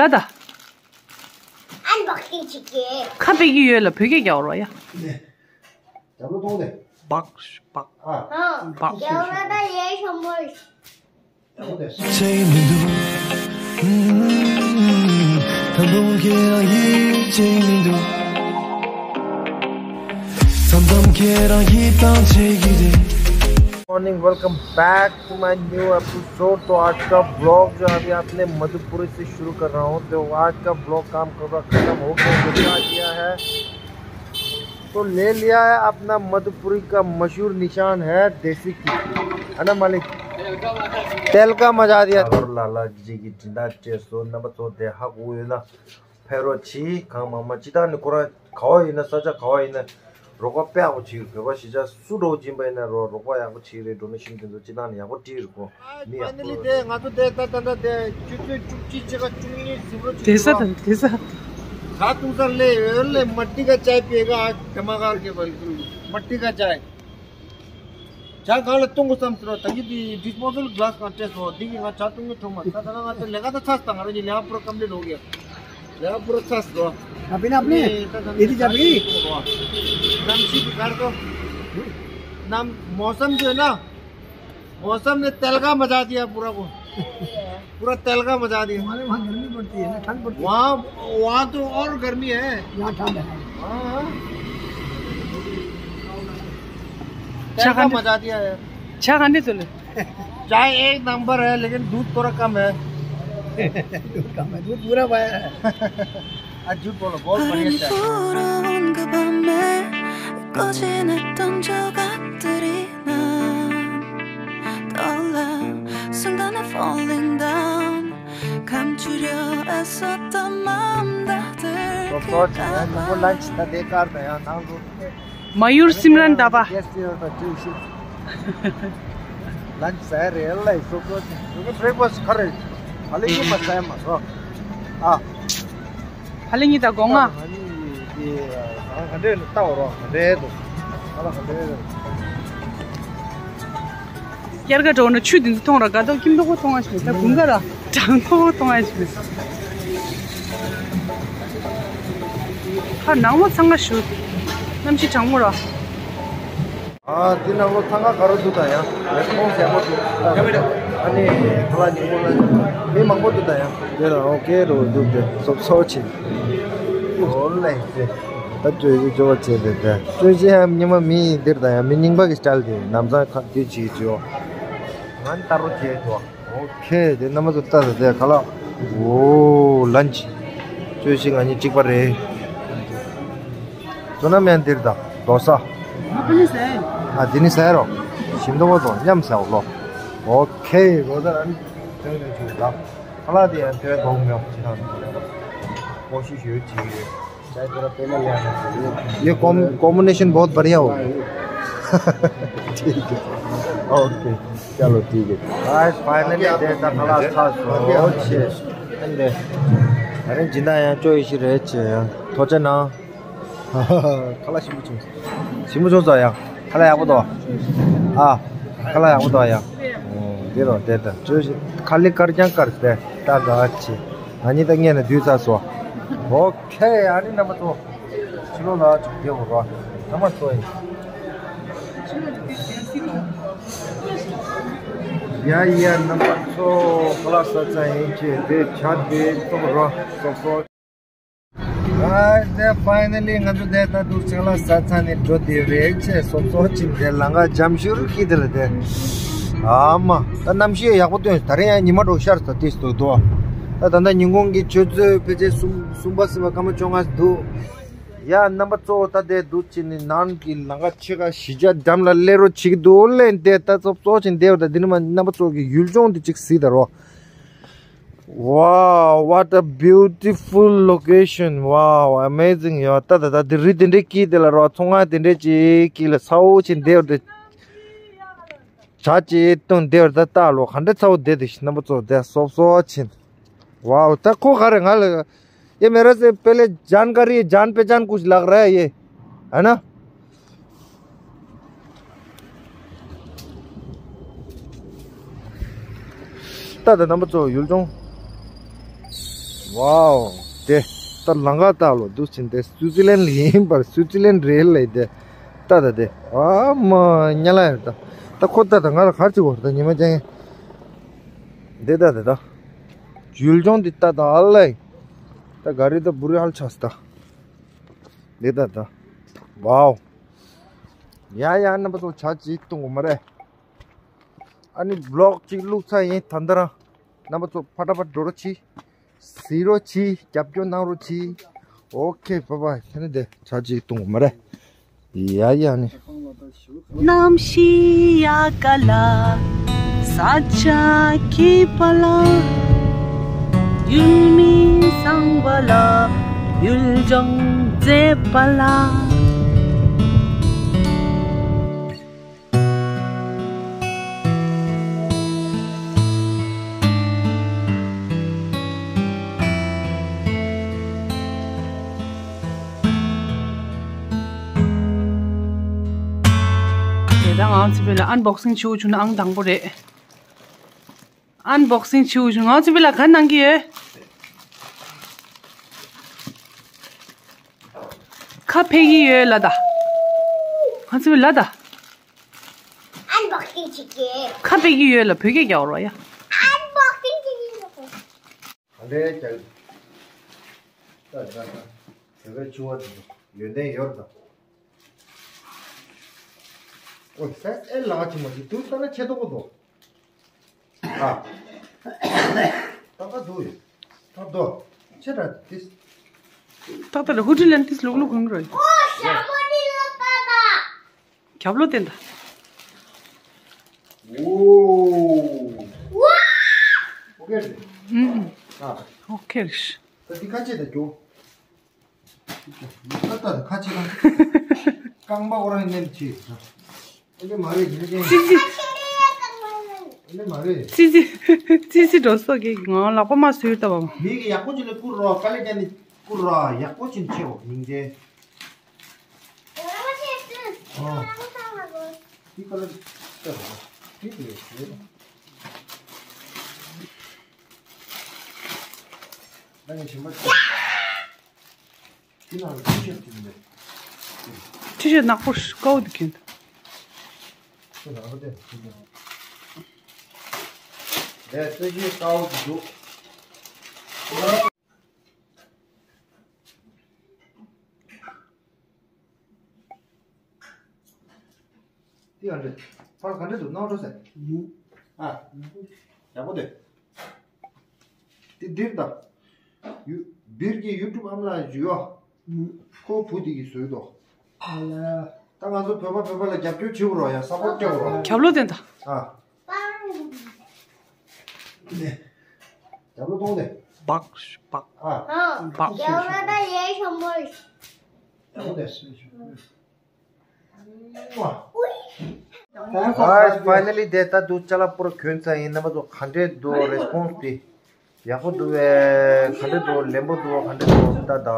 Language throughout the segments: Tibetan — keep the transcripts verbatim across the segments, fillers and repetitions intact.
ད་ད། ཨན་བག་ཅིག་ཅིག་གི། ཁ་པེ་གི་ཡོད་ལ་བོད་སྐད་རྒྱག་རོགས་ཡ། ནས། རྒྱབ་ལོ་གཏོང་དེ། བག་བག་ཨ། བག་རྒྱབ་ལོ་ད་ཡེ་ཤོ་མོལ། རྒྱབ་ལོ་དེ། བྱེད་མི་འདུག་ད་དུང་ཁྱེད་རང་ཡིད་ཆེས་མི་འདུག་མཚམས་མཚམས་ཁྱེད་རང་ཡིད་ཐང་ཆད་ཀྱི་རེད། Morning, welcome back to my new episode। तो आज का ब्लॉग जो अभी आपने मधुपुरी से शुरू कर रहा हूँ, तो आज का ब्लॉग काम कब का खत्म हो गया, बचा दिया है। तो ले लिया है अपना मधुपुरी का मशहूर निशान है देसी घी, है ना मालिक? तेल का मजा दिया। और लाला जी की जिंदा टेस्ट हो ना, बस होते हक हुए ना। ཕེབས་རོགས་གྱིས། གང་མང་མང་། སྤྱི་བཏང་ནི་ཁོ་རང་ག་བ་ཡིན་ན། ས་ཆ་ག་བ་ཡིན་ན་རོགས་པ་དཔེ་ཡག་པོ་བྱེད་ཀྱི་ཡོད། བོད་པ་གཞིས་ཆགས་སུ་འགྲོ་བ་ཅིན་པ་ཡིན་ན་རོ་རོགས་པ་ཡག་པོ་བྱེད་ཀྱི་རེད། ཌོ་ནེ་ཤན་དེ་ཚོ་སྤྱི་བཏང་ནི་ཡག་པོ་སྤྲད་རེད་ཁོ། མི་ཡག་ཕའི་ནལ་ལི་དེ་ང་ཚོ་དེ་ད་ད་ད་དེ་ཆུ་ཚོད་བཅུ་གཅིག་ཕྱེད་ཀ་བཅུ་གཉིས་ཟིན་རོ། དེ་ས་དང་དེ་ས། ཁ་ཐུང་ས་ལེ་ཡོད་ལེ། མ་ཏི་ཀ་ཅའི་པེ་ག་དེ་མ་ག་གེ་བལ་ཀུལ། མ་ཏི་ཀ་ཅའི། ཇ་གང་ལ་བཏུང་དགོས་བསམ་ཟེར་རོ། ད་གིན་དེ་ཌིས་པོ་ཟལ་གི་གླ་སི་གང་སྤྲད་སོང་། འདི་གིས་ང་ཇ་བཏུང་གི་ཐུབ་མ་སོང་། ད་ད་ང་ཚོ་ལས་ཀ་ད་ཚར་སོང་། ང་རང་གི་ལས་ཀ་པུ་ར་ཀམ་པི་ལིཊ་ཧོ་གེ། ལས་ཀ་པུ་ར་ཚར་སོང་། अभी ना आपने ये थी चाबी। नमसी बिगाड़ दो। नम मौसम जो है ना, मौसम ने तहलका मचा दिया पूरा को। पूरा तहलका मचा दिया। हमारे वहाँ गर्मी पड़ती है ना, ठंड पड़ती है। वहाँ, वहाँ तो और गर्मी है। यहाँ ठंड है। हाँ, हाँ। ཇ་ག་འདྲ། ཇ་ག་འདྲ་འདུག་ལེ། चाय एक नंबर है, लेकिन दूध थोड़ा कम है। दूध कम है, दूध पूरा पाया है। आज झूठ बोलो, बहुत बढ़िया चाय। ལོ་ཚོད་ཆེ་ན་ཉིན་མོ་ལན་ཆི་ད་དེ་ཀར་ད་ཡང་ནང་དུ། མ་ཡུར་སིམ་རན་ད་པ། ལན་ཆི་ད་ཅི་ཞིག་ལན་ཆི་ཟ་ཡ་རེད་ལ་སོ་སོ་ཅི། ངའི་བྷི་རེག་ཕ་སི་ཊི་ག་རེ། ཧ་ལས་ཉི་མ་ཟ་ཡ་མ་སོ། ཨ། ཧ་ལས་ཉི་ད་དགོང་ང་། ང་གཉིས་ཀྱི་ང་ག་འདྲས་ལ་ལྟ་བ་རོགས་ག་འདྲས་འདུག་ང་ལ་ག་འདྲས་རེད། དབྱར་ཁ་འགྲོ་ན་ཆུ་དེ་ཚོ་མཐོང་ར། དགའ་ཐོག་ཁྱིམ་ཐོག་པོ་མཐོང་ཨ་ཞིག་མེད། ད་དགུན་ཁ་ར་གྲང་ཐོག་པོ་མཐོང་ཨ་ཞིག་མེད། ཁ་ནང་མོ་ཚང་ང་ཞུ། གནམ་གཤིས་གྲང་མོ་ར། ཨ་དེ་ནང་ལོ་ཚང་ཁ་ག་རུ་འདུག་ད་ཡང་རེ་ཁོང་ཟེར་པོ་འདུག་ཨ་ནི་ཁ་ལག་ཉིན་མོ་ལ་མི་མང་པོ་འདུག་ད་ཡང་། དེ་ལ་ཨོ་ཀེ་རུ་འདུག་དེ་སོབ་སོབ་ཆེ། ཨོ་ལེ་ཟེ། ད་ཅོ་ཡི་ཅོ་བ་བྱེད་དེ་དེ་ཅོ་ཅི་ཡང་ཉི་མ་མི་འདིར་ད་ཡང་མི་རྙིང་པ་གི་སི་ཊལ་དེ་ནམ་ཚང་ཁ་དེ་བྱེད་ཅོ། ང་ནི་ལྟ་རོ་བྱེད་ཅོ། ཨོ་ཁེ། དེ་རྣམ་པ་ཚོ་ལྟ་ད་དེ་ཁ་ལག་ཨོ་ལན་ཆི། ཅོ་ཅི་ང་གཉིས་གཅིག་པ་རེད། བསོད་ནམས་ཡང་འདིར་དང་རྡོ་ས། ཨ་དེ་ནི་ཟེར་རོ། ཞིམ་མདོག་པོ་དང་མཉམ་ཟེར་ལོ། ཨོ་ཁེ། རོ་ད་ར་ནི་དོན་དོན་ཆུ་དང་ཁ་ལག་དེ་ཡང་དོན་དོང་མྱོང་ཅི་དང་ཁོ་ཤུ་ཤུ་ཅི་ཡོད། ये कॉम- कॉम्बिनेशन बहुत बढ़िया होगा। ठीक है। ओके। चलो ठीक है। Guys finally དེ་ད་ཁ་ལག་ཚར་སོང་། ཨོ་ཆེ། ཨ་ནི་ཨ་རེ་སྦྱིན་བདག་ཡང་ཅོ་ཡི་ཤི་རེད་ཅེ་ཡང་ཐོ་ཅེ་ནང་། ཁ་ལག་ཞིམ་པོ་བྱུང་། ཞིམ་པོ་བྱུང་སོང་ཡ། ཁ་ལག་ཡག་པོ་འདུག་ཨ། ཁ་ལག་ཡག་པོ་འདུག་ཡ། འདི་རོ་དེ་ད་ཅོ་ཞིག་ཁ་ལི་དཀར་རྐྱང་དཀར་ཟེར་ད་ག་ཆེ། ང་གཉིས་ད་ངས་ན་དུས་ཚ་སོ། ཨོ་ཁེ། ཨ་ནི་རྣམ་པ་ཚོ། ཕྱི་ལོགས་ལ་ཅིག་བསྡད་འོ་རོ། ཚང་མ་ཚོ་ཡིན། ཡ་ཡ་རྣམ་པ་ཚོ། ཁ་ལག་ཟ་ཚར་ཡིན་ཅེ་དེ་ཆ་དེ་གཏོང་རོ་སོ་སོ། ཨ་དེ་ཕའི་ནལ་ལི་ང་ཚོ་དེ་ད་དུ་ཅིག་ལ་ས་ཚ་ནས་འགྲོ་དེ་རེད་ཅེ་སོབ་སོབ་ཅིག་དེ་ལང་ཀ་འཇམ་ཤུར་ཁི་དེ་ལ་དེ། ཨ་མ་ད་གནམ་གཤིས་ཡག་པོ་སྟོན། ད་རེས་ཡང་ཉི་མ་འགྲོ་ཤར་ས་དེ་སྟོད་དོ། ད་ད་ད་ཉིན་གུང་གི་ཆུ་ཚོད་ཕལ་ཆེར་གསུམ་གསུམ་པ་སྲིད་པ་སྐར་མ་བཅོ་ལྔ་འདུག་ཡ་རྣམ་པ་ཚོ་ད་དེ་དུ་ཅི་ནི་ནང་གི་ལང་ཀ་ཆེ་ཁ་གཞིས་ཆགས་འགྲམ་ལ་སླེབས་རོ་ཅིག་འདུག་ལེན་དེ་ད་སོབ་སོབ་ཅིག་དེ་བ་ད་དེ་ནི་མ་རྣམ་པ་ཚོ་གི་ཡུལ་ལྗོངས་དེ་ཅིག་གཟིགས་ད་རོ། Wow, what a beautiful location. Wow, amazing. ཡོ་ད་ད་ད་དེ་རི་དེ་འདྲའི་དཀྱིལ་དེ་ལ་རོ་ཚོང་ཁང་དེ་འདྲའི་ཅིག་དཀྱིལ་ལ་ས་འོག་ཅིག་འདེབས་དེ། བྱ་ཅིག་བཏུང་འདེབས་ད་ལྟ་ལོ་ག་འདྲ་ཚ་བོ་དེ་དེ་རྣམ་པ་ཚོ་དེ་སོབ་སོབ་ཆེན། Wow, ད་ཁོ་ག་རེ་ང་ལ། ये मेरे से पहले जानकारी, जान पहचान कुछ लग रहा है ये, है ना? ད་ད་རྣམ་པ་ཚོ་ཡུལ་ལྗོངས། ཝའོ། དེ་ད་ལང་ཀ་ལྟ་ལོ་འདུག་ཕྱིན་དེ་སུའུ་ཙི་ལན་ལ་ཡིན་པར་སུའུ་ཙི་ལན་རེད་ལ་དེ་ལྟ་ད་དེ་ཨ་མ་ཉ་ལ་ཡོད་ད། ད་ཁོ་ལྟ་ད་ང་ལ་གར་ཅིག་བོར་ད་ཉི་མ་ཅན་དེ་ལྟ་དེ་ད་ཡུལ་ལྗོངས་འདི་ལྟ་ད་ཨ་ལ་ད་ག་རེ་ད་བུ་རི་ཧལ་ཆགས་ད་དེ་ལྟ་ད་ཝའོ། ཡ་ཡ་རྣམ་པ་ཚོ་ཇ་ཅིག་བཏུང་གོ་མ་རེད། ཨ་ནི་བི་ལོག་ཅིག་བླུགས་ཚར་ཡིན། ད་འདི་རང་རྣམ་པ་ཚོ་ཕ་ཏྲ་ཕ་འགྲོ་རོགས་གྱིས། གཟིགས་རོགས་གྱིས། རྒྱབ་སྐྱོར་གནང་རོགས་གྱིས། ཨོ་ཁེ་བྷ་བྷ། ཁྱེད་ནི་དེ་ཇ་ཅིག་བཏུང་གོ་མ་རེད། ཡ་ཡ་ནི། གནམ་གཤིས་ཡག་ག་ལ། ས་ཆ་སྐྱིད་པ་ལ། ཡུལ་མི་བཟང་བ་ལ། ཡུལ་ལྗོངས་མཛེས་པ་ལ། དེ་ད་ང་ཚོ་བོད་ལ་ཨན་བོག་སིང་བྱེད་བཅུག་ན་ཨང་དང་པོ་རེད། ཨན་བོག་སིང་བྱེད་བཅུག་ང་ཚོ་བོད་ལ་ག་གནང་གི་ཡོད། ཁ་ཕེ་གི་ཡོད་ལ་ད། ང་ཚོ་བོད་ལ་ད། ཨན་བོག་སིང་བྱེད་ཀྱི། ཁ་ཕེ་གི་ཡོད་ལ་བོད་སྐད་རྒྱག་རོགས་ཡ། ཨན་བོག་སིང་བྱེད་ཀྱི། ག་འདྲའི་རྒྱག་ད་ད་ད་བོད་པའི་ཕྱུ་པ་དེ་ཡོན་ཏན་ཡོད་ད། ཨོ་ས་ཨེ་ལག་ཆེ་མ་ཞིག་དུས་ལྟ་ན་ཆེ་ཏོག་པོ་འདུག་ཨ། ཏག་ཏག་འདུག་ཡོད། ཏག་ཏོ། ཆེ་དྲག་ཏིས། ཏག་ཏག་ལ་ཧུ་ཁྲི་ལན་ཏིས་ལུག་ལུག་གང་རོ། ཨོ་ཤ་མོ་ནི་ལོ་ཏ་ཏ། རྒྱབ་ལོ་བསྟན་ད། ཨོ། ཝ། ཨོ་ཁེ་རེད། ཨུམ། ཨ། ཨོ་ཁེ་རེད། ད་འདི་ཁ་ཆེ་ད་རྒྱོ། ད་ད་ཁ་ཆེ་ད། རྐང་པ་ཁོ་རང་ནས་ཆེ། ཨེ་ནས་མ་རེད་ཡིན་ཀྱང་། ཙི་ཙི། ཨེ་ནས་མ་རེད། ཙི་ཙི། ཙི་ཙི་འགྲོ་སོགས་ཀྱི་ང་ལག་པ་མ་བཟོས་ལྟ་བ། མི་གི་ཡག་པོ་ཅིག་ལ་བསྐུར་རོགས། དཀའ་ལས་བརྒྱབ་ནས་བསྐུར་རོགས། ཡག་པོ་ཅིག་ཆེའོ་སྙིང་རྗེ། ཨོ། འདི་ཀ་ལ་ལྟ་རོགས། འདི་དེ་རེད། ད་ངས་ཞིམ་པ་ཅིག་འདི་ནང་ལ་ཊི་ཤར་ཊི་ཤར་ཊི་ཤར་ཊི་ནག་པོ་ཞིག་དཀར་པོ་འདུག་གིན། ཁྱོད་ནག་པོ་དེ་ཞིག་འདུག་ལས་རྩེ་ཤོད་དཀར་པོ་ཞིག་འདུག་འདི་ག་འདྲ། ཕར་ག་འདྲ་འདུག་སྣང་བ་འགྲོ་ཟེར། ཨ། ཡག་པོ་འདུག་འདི་འདིར་ད། ཡུ། སྦིར་གྱི་ཡུ་ཊུབ་ཨ་མ་ལགས་ཞུ་ཡོ། ཁོ་བུ་དེ་གིས་བཟོས་འདུག་ཨ་ལ། ད་ང་ཚོ་བོད་པ་བོད་པ་ལ་རྒྱབ་སྐྱོར་བྱེད་དགོས་རོགས་ཡ། སབ་པོར་སྤྲད་དགོས་རོགས། རྒྱབ་ལོག་བསྟན་ད། ཨ། རྒྱབ་ལོག་གཏོང་དེ། སྦག་སྦག་ཨ། སྦག་ཡ་ང་ད་ཡེ་ཤོ་མོ། རྒྱབ་ལོག་དེ། Guys, finally དེ་ད་དུ་ཅ་ལག་པོར་གྱོན་ཚར་ཡིན། རྣམ་པ་ཚོ་ག་འདྲས་འདུག་རེ་སི་པོན་སི་དེ། ཡག་པོ་འདུག་པས། ག་འདྲས་འདུག་ལེན་པོ་འདུག་ག་འདྲས་འདུག་ལྟ་ད།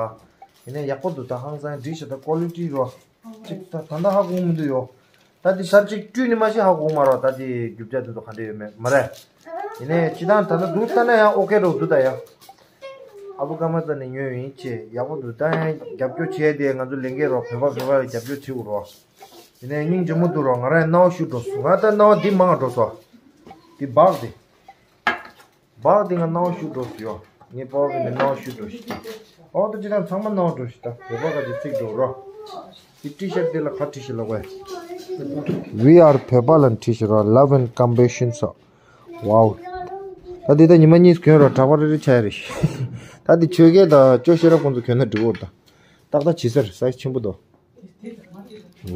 ཡིན་ནའི་ཡག་པོ་འདུག་ད་ཧང་སང་འགྲིག་ཤག་ད་ཀོ་ལི་ཊི་རོ། གཅིག་ད་ད་ལྟ་ཧ་གོ་མི་འདུག་ཡོ། ད་དེ་ས་གཅིག་བཀྲུས་ནི་མ་ཤེས་ཧ་གོ་མ་རོ། ད་དེ་རྒྱུ་ཆ་དེ་ཚོ་ག་འདྲས་ཡོད་མེད་མ་རེད། ཡིན་ནའི་སྤྱི་བཏང་ད་ལྟ་འདུག་ལྟ་ན་ཡང་ཨོ་ཁེ་རོ་འདུག་ད་ཡ། ཨ་བུ་ཀ་མ་ཙ་ནས་ཉོས་ཡིན་ཆེ་ཡག་པོ་འདུག་ད་ཡང་རྒྱབ་སྐྱོར་བྱས་ཏེ་ང་ཚོ་ལེན་གྱི་རོ། བོད་པ་བོད་པ་ལ་རྒྱབ་སྐྱོར་བྱེད་དགོས་རོ། དེ་ནས་སྙིང་རྗེ་མོ་འདུག་རོ། ང་རང་སྣང་བ་ཤུགས་འགྲོ་སོང་། ང་ད་སྣང་བ་འདི་མང་འགྲོ་སོང་། འདི་སྦག་འདི། སྦག་འདི་ང་སྣང་བ་ཤུགས་འགྲོ་སོང་ཡོ། ངའི་པོ་གི་ནས་སྣང་བ་ཤུགས་འགྲོ་ཞིག་ཨོ་ད་ཅི་དང་ཚང་མ་སྣང་བ་འགྲོ་ཞིག་ད་བོད་པ་ག་ཅིག་ཚིག་འགྲོ་རོ། འདི་ཊི་ཤར་ཊི་འདི་ལ་ག་ཊི་ཤར་ཊི་ལ་གོ། We are བོད་པ་ལ་ཊི་ཤར་ཊི་རོ། Love and compassion སོགས། ཝའོ། ད་འདི་ད་ཉི་མ་གཉིས་གྱོན་རོགས། དྲག་པ་རེ་རེ་ཆགས་ཡ་རེད། ད་འདི་ཆོས་རྒྱལ་དང་ཅོ་ཤེས་རབ་ཁོང་ཚོ་གྱོན་ན་འགྲིག་གོ། ད་ཏག་ཏག་ཇི་སར་སའི་ཛི་ཆེན་པོ་འདུག་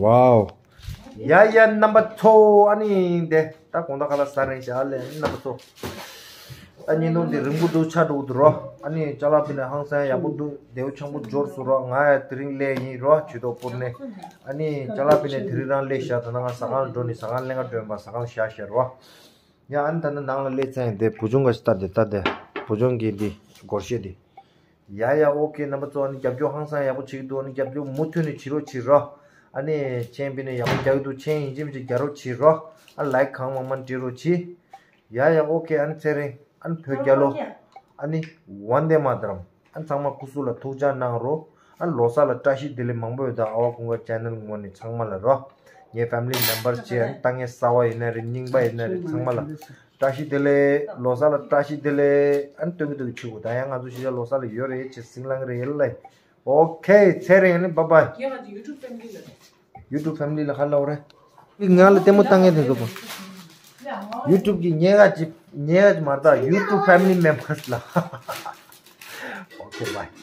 ཝའོ། ཡ་ཡ་རྣམ་པ་ཚོ་ཨ་ནི་འདི་ད་དགོང་དག་ཁ་ལག་ཟ་རན་ཤག་ཨ་ལས་རྣམ་པ་ཚོ། ད་བརྙན་ཐུང་འདི་རིང་པོ་འདུག་ཆགས་འགྲོ་གི་འདུག་རོ། ཨ་ནི་ཅ་ལག་དེ་ནས་ཧང་སང་ཡག་པོ་འདུག་བདེ་པོ་ཆང་པོ་འབྱོར་སོང་རོ། ང་ཡ་དེ་རིང་སླེབས་ཡིན་རོ། ཇུས་གཏོགས་སྤོར་ནས་ཨ་ནི་ཅ་ལག་དེ་ནས་དེ་རིང་རང་སླེབས་ཤག་ད་ནང་ང་ཟ་ཁང་འགྲོ་ནི་ཟ་ཁང་ལེན་ག་འགྲོ་ཡིན་པ་ཟ་ཁང་བཞག་ཤག་རོ། ཡ་ཨ་ནི་ད་ནི་ནང་ལ་སླེབས་ཚར་ཡིན། དེ་བུ་ཆུང་ག་ཞིག་ལྟ་དེ་ལྟ་དེ་བུ་ཆུང་གི་འདི་སྒོར་གཞས་འདི། ཡ་ཡ་ཨོ་ཁེ་རྣམ་པ་ཚོ་ཨ་ནི་རྒྱབ་སྐྱོར་ཧང་སང་ཡག་པོ་བྱེད་ཀྱི་འདུག་ཨ་ནི་རྒྱབ་སྐྱོར་མུ་མཐུད་ནས་བྱེད་རོགས་བྱེད་རོགས། ཨ་ནི་མཆན་པི་ནས་ཡག་པོ་རྒྱག་གི་འདུག་མཆན་ཡིན་གཅིག་མིན་གཅིག་རྒྱག་རོགས་བྱེད་རོགས། ཨ་ལའིཀ་གང་མང་མང་སྤྲད་རོགས་བྱེད། ཡ་ཡ་ཨོ་ཁེ་ཨ་ནི་ཚེ་རིང་ཨ་ནི་བོད་རྒྱལ་ལོ། ཨ་ནི་ཝན་དེ་མ་ཏརམ། ཨ་ཚང་མ་སྐུ་གཟུགས་ལ་ཐུགས་ཅག་གནང་རོགས། ཨ་ལོ་གསར་ལ་བཀྲ་ཤིས་བདེ་ལེགས་མང་པོ་ཡོད། ད་ཨ་བ་ཀུན་དགའ་ཆེ་ནལ་ངོས་ནས་ཚང་མ་ལ་རོ། ངའི་ཕེ་མི་ལི་མེམ་བར་བཅས་ཨ་ནི་ལྟ་མཁན་གསར་པ་ཡིན་ན་རེད། རྙིང་པ་ཡིན་ན་རེད། ཚང་མ་ལ་བཀྲ་ཤིས་བདེ་ལེགས། ལོ་གསར་ལ་བཀྲ་ཤིས་བདེ་ལེགས། ཨ་ནི་སྟོན་གི་འདུག་གི་ཆུ་བོ། ད་ཡང་ང་ཚོ་གཞིས་ཆགས་ལོ་གསར་ལ་ཡོད་རེད་ཅེས་སིང་ལང་རེད་ལེ། ཨོ་ཁེ། ཚེ་རིང་ཨ་ནི་བཱའི་བཱའི། ཡ་ང་ཚོ་ཡུ་ཊུབ་ཕེ་མི་ལི་ལ། ཡུ་ཊུབ་ཕེ་མི་ལི་ལ་ཁ་ལོ་རེད། ང་ལ་ལྟད་མོ་ལྟ་མཁན་དེ་ཚོ་པོ། ཡུ་ཊུབ་གི་ཉེ་ག་ཅིག་ཉེ་ག་ཅིག་མ་རེད་ད། ཡུ་ཊུབ་ཕེ་མི་ལི་མེམ་བར་ལ། ཨོ་ཁེ་བཱའི།